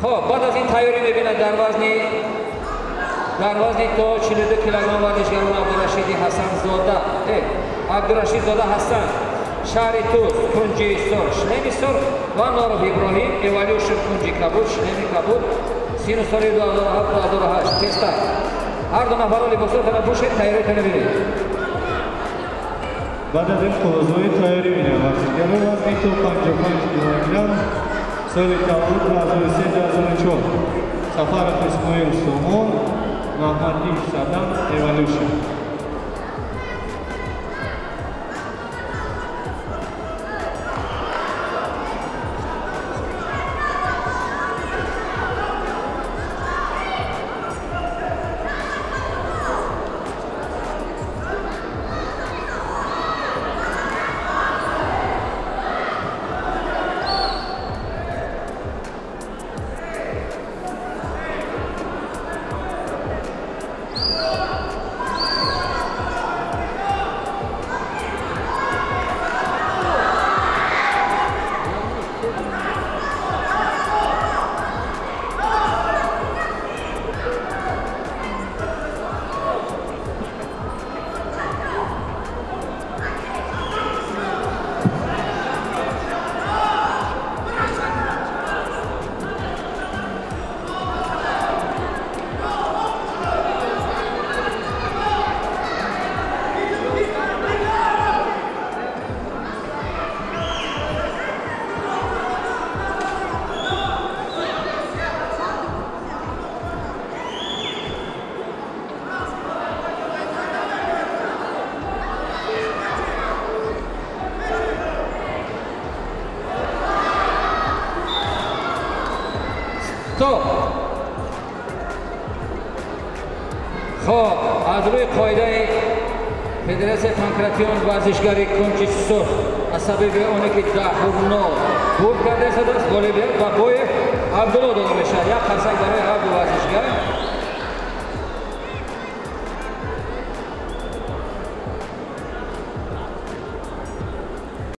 Хоб, баъд аз ин тайёрӣ мебинад дар вазни то 42 килограмм варзишгарон Абдурашиди Ҳасанзода, Абдурашидзода Ҳасан, шаҳри Тус, кунҷи сурх, шлеми сурх ва Норов Иброҳим, Эволюшн, кунҷи кабуд, шлеми кабуд, сину соли 2007-2008. Тезтар ҳар ду нафарро либосотона пӯшед, тайёритона бинед. Баъд аз ин қуввазои тайёрӣ бинем варзишгарони вазни то 55 килограмм, соли таваллуд 2003-2004, Сафаров Исмоил Сомон, Маҳмадиев Садам, Эволюшн. Стоп! Хоб, аз рӯи қоидаи Федератсияи панкратион варзишгари кунҷи сурх аз сабаби оне ки 10-0 бурд карда истодааст, ғолибият ба Боев Абдулло дода мешавад. Як қарсак барои ҳар ду варзишгар.